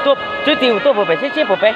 Tuaj, tswv txiv tuaj puas pem, sib sib puas pem.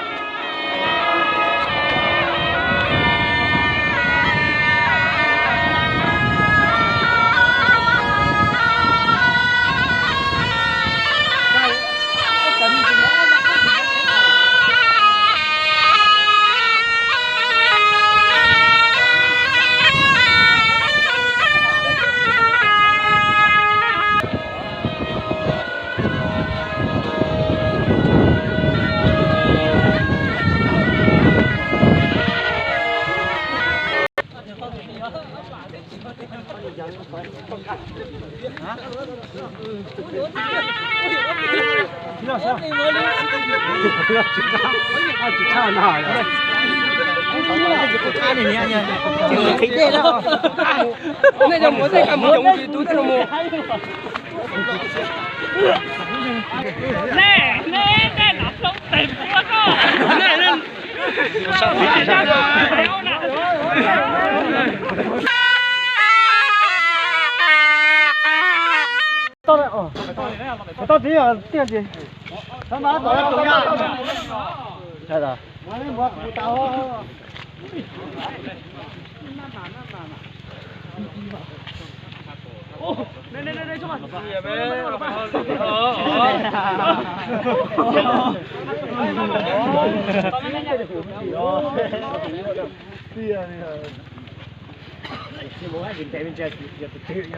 Tau txiv, tiaj txiv.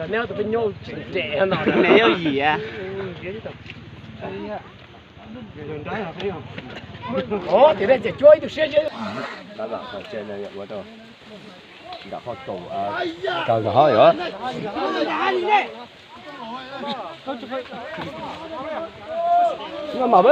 Neb tus peb nyuj tseem rem no, neb yuav yim. Ov, tiam neej txias cuab ib tug siab. Tab tom ua rau nram qhov kaus, kaus nram qhov yuav. Mam mam.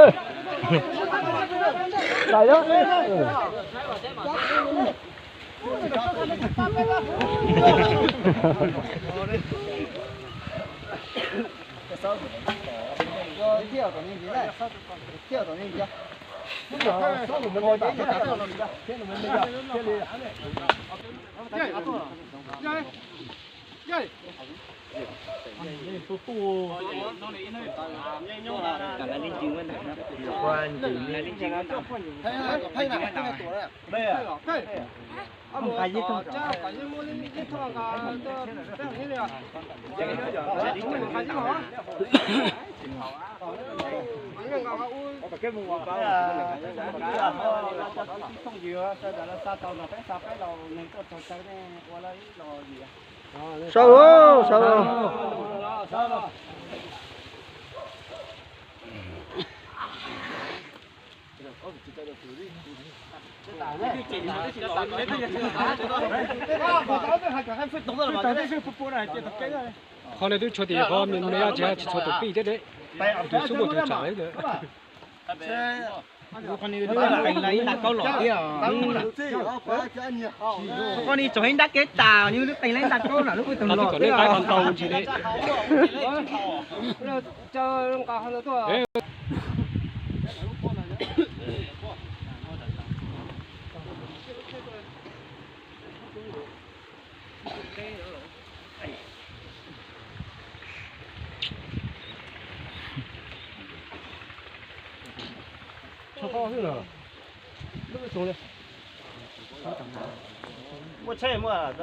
Sau lauj, sau lauj. Qhov no twb tshuav tim qhov me me no tsis tshua tus pij thiab de, tus xub muaj tus tsam li ntawd. Qhov no tseem ib nta kaub los thiab. Qhov no tseem ib nta kev tas, nws twb qees lawm ib nta kaub los lub pw tus los kom nej thiab. Qaib qhov ntau ntsis li. Muaj tsheb muaj.